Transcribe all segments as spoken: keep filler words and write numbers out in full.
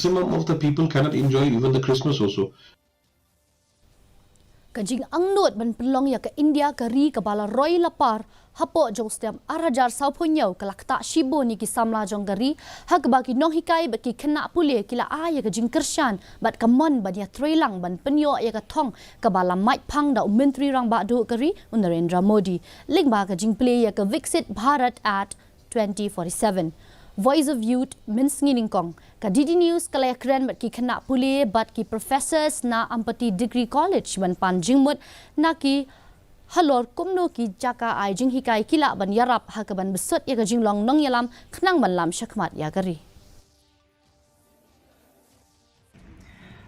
Maximum of the people cannot enjoy even the Christmas also. Ka jingangnud ban pynlong ïa ka India ka ri kaba la roi la par hapoh jong u snem ar hajar saw phew hynñiew ka la ktah shibun ïa ki samla jong ka ri, ha kaba ki nonghikai bad ki khynnah pule ki la ai ïa ka jingkyrshan bad ka mon ban ïatreilang ban pynïoh ïa ka thong kaba la mait phang da u Myntri Rangbah Duh ka ri, u Narendra Modi, lyngba ka jingplie ïa ka Viksit Bharat at twenty forty-seven. Voice of Youth, mynsngi nyngkong. Ka D D News ka la ïakren bad ki khynnah pule bad ki professors na Ampati Degree College ban pan jingmut na ki halor kumno ki jaka ai jinghikai ki lah ban ïarap ha kaban bsut ïa ka jinglong nongïalam khnang ban lam shakhmat ïa ka ri.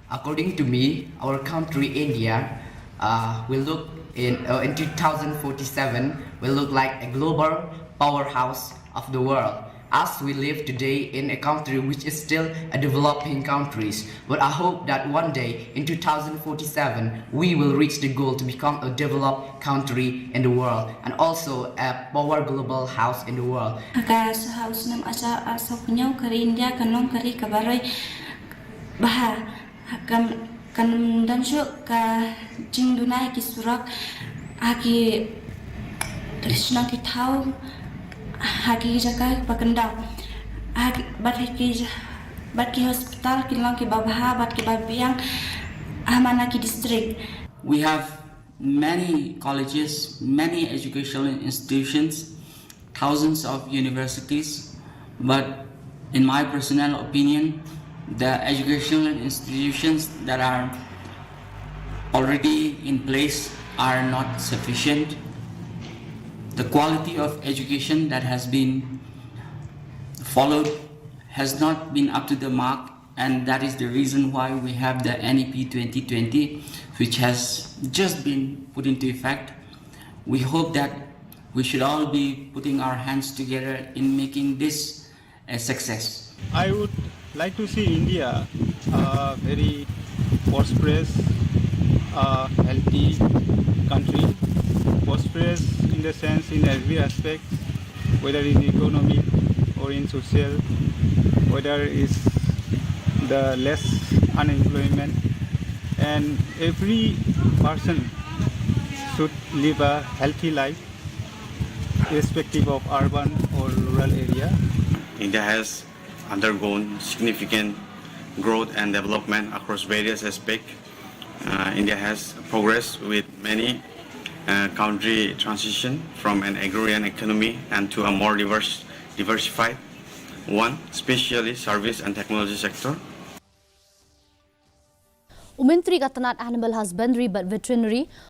According to me, our country India uh, will look in uh, in two thousand forty-seven will look like a global powerhouse of the world. As we live today in a country which is still a developing country, but I hope that one day in two thousand forty-seven we will reach the goal to become a developed country in the world and also a power global house in the world. Ka snem ar hajar ar saw phew hynñiew ka ri India kan long ka ri kaba roi bha. Kan kan dang shuh ka jingduna ki surok ha ki shnong ki thaw ha ki jaka ba kyndaw ha ki bad ha ki bad ki hospital ki long ki ba bha bad ki ba biang ha man la ki district. We have many colleges, many educational institutions, thousands of universities, but in my personal opinion, the educational institutions that are already in place are not sufficient. The quality of education that has been followed has not been up to the mark, and that is the reason why we have the N E P twenty twenty, which has just been put into effect. We hope that we should all be putting our hands together in making this a success. I would like to see India a very prosperous, uh, healthy country, prosperous in the sense in every aspect, whether in economic or in social, whether it's the less unemployment, and every person should live a healthy life irrespective of urban or rural area. India has undergone significant growth and development across various aspects. Uh, India has progressed with many uh, country transition from an agrarian economy and to a more diverse, diversified one, especially service and technology sector. U Myntri ka tnad Animal Husbandry bad Veterinary,